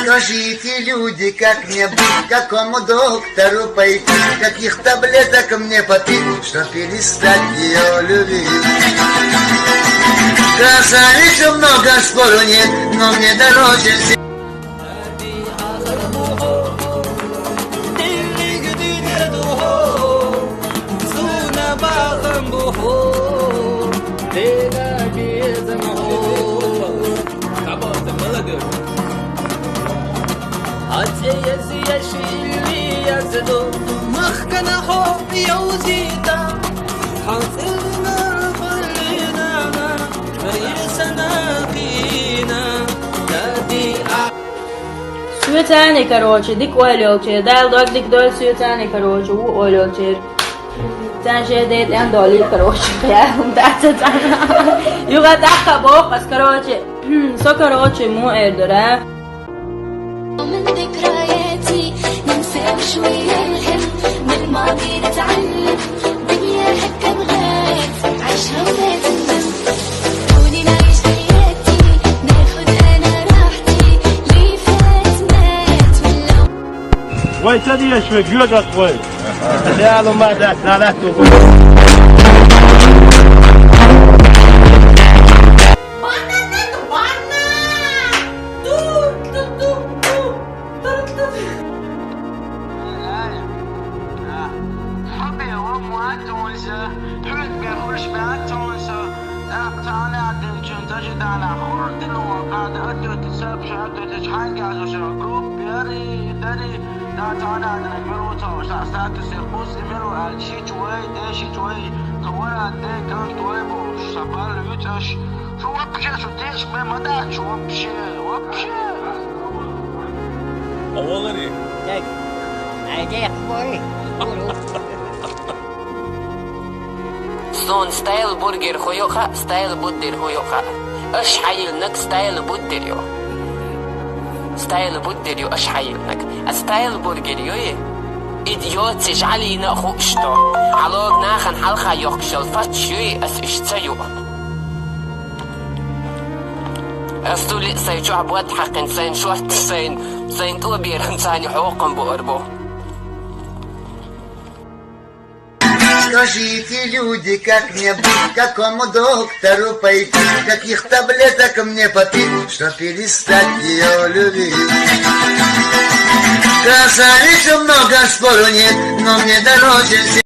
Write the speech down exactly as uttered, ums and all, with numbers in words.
Скажите, люди, как мне быть, к какому доктору пойти, каких таблеток мне попить, чтоб перестать ее любить? Красавиц много, спору нет, но мне дороже всех. Суьцани, короче, дика ойла йолча, Дала дог дика дойла суьцани, короче, ву ойла йолча. Цан же дет эн доли, короче, я, ум дац цан. Юга даха бохас, короче, со, короче, му эр дора. من ذكرياتي ننسى شوية الهم، من الماضي نتعلم، دنيا هكا بغات عيشها وما تندم. خلوني نعيش حياتي، ناخد أنا راحتي، لي فات مات من لو. وای، تدی شوی گویا گات وای. یا الله، ما دست نالت تو. حبي وام واتونسة، حبك بيخش باتونسة. تعال عدل جن تجد على خرد الوقت. أدو تساب شهادو تجحان قاعدو شو جروب ياري داري. تعال عدل مروتا وشا ساتو سيخوص إميرو على شي جوي دي شي جوي. تورا دي كان تويبو شبال يوتش. شو وبشي شو تيش ما مدات شو وبشي وبشي. Оолари. Так. Айде, хой. Суна стайл бургер хьо йоах, стайл буддер хьо йоах. Аша хьайиллинарг стайл буддер ю. Стайл буддер ю аша хьайиллинарг. А стайл бургер юй, ида йоццаш Ӏалийна а хууш ду. Хьалога нахана хьалха йохкаш йола фатш юй, ас иштта ца ю. Ас туле а сайн чохь бод хьаькхина, сайн шорт, сайн, сайн тӀоберам царна хьокхам буур бу. Скажите, люди, как мне быть, к какому доктору пойти, каких таблеток мне попить, чтоб перестать ее любить? Красавиц много, спору нет, но мне дороже всех.